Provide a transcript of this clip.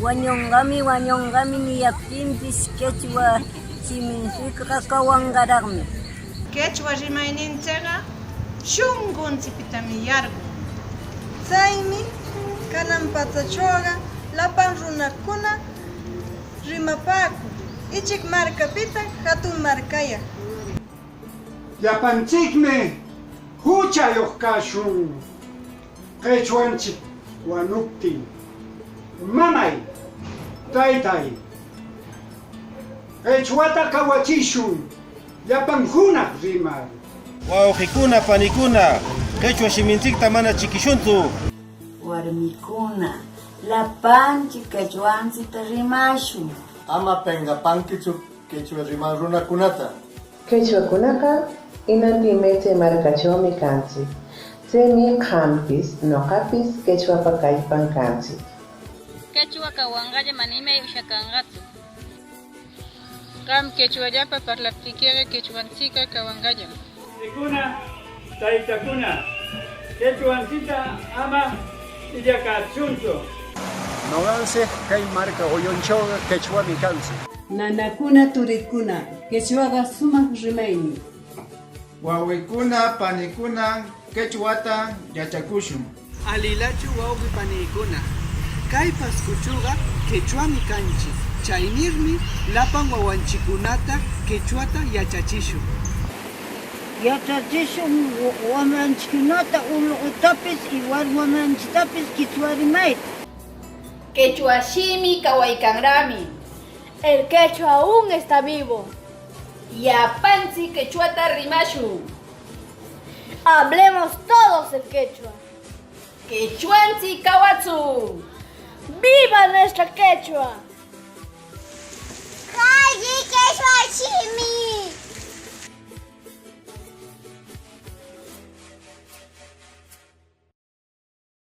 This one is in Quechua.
Wañunqami wañunqami niyaptinpis quechua shiminchikqa kawanqaraqmi. Quechua rimayninchikqa shunqunchikpitami yarqun. Tsaymi kanan patsachawqa lapan runakuna rimapaakun, ichik markapita hatun markayaq. Llapanchikmi huchayuq kashun qichwanchik wanuptin. Mamay, taytay, qichwata kawachishun llapan hunaq rimar. Wawqikuna, panikuna, qichwa shiminchikta mana chikishuntsu. Warmikuna, lapanchik qichwanchikta rimashun. Ama pinqapankitsu qichwa rimaq runakunata. Quechuakunaqa inantin maytsay markachawmi kantsik, tsaymi qampis, ñuqapis quechuapa kallpan kantsik. Quechua kawanqallam mana imay ushakanqatsu. Qam quechuallapa parlaptiykiqa quechuanchikqa kawanqallam. Panikuna, taytakuna, qichwanchikta ama illakaatshuntsu. Ñuqanchik kay marka Oyonchawqa qichwami kanchik. Nanakuna, turikuna, quechuaqa sumaq rimaymi. Wawqikuna, panikuna, qichwata yachakushun. Alilachu wawqi panikuna, kay Pascochawqa quechuami kanchik, chaynirmi lapan wawanchikkunata quechuata yachachishun. Yachachishun wamranchikkunata ullqutapis y warmi wamranchiktapis qichwa rimayta. Quechua shimi kawaykanraqmi. El quechua aún está vivo. Llapanchik quechuata rimashun. Hablemos todos el quechua. Quechuanchik kawatsun. ¡Viva nuestra quechua!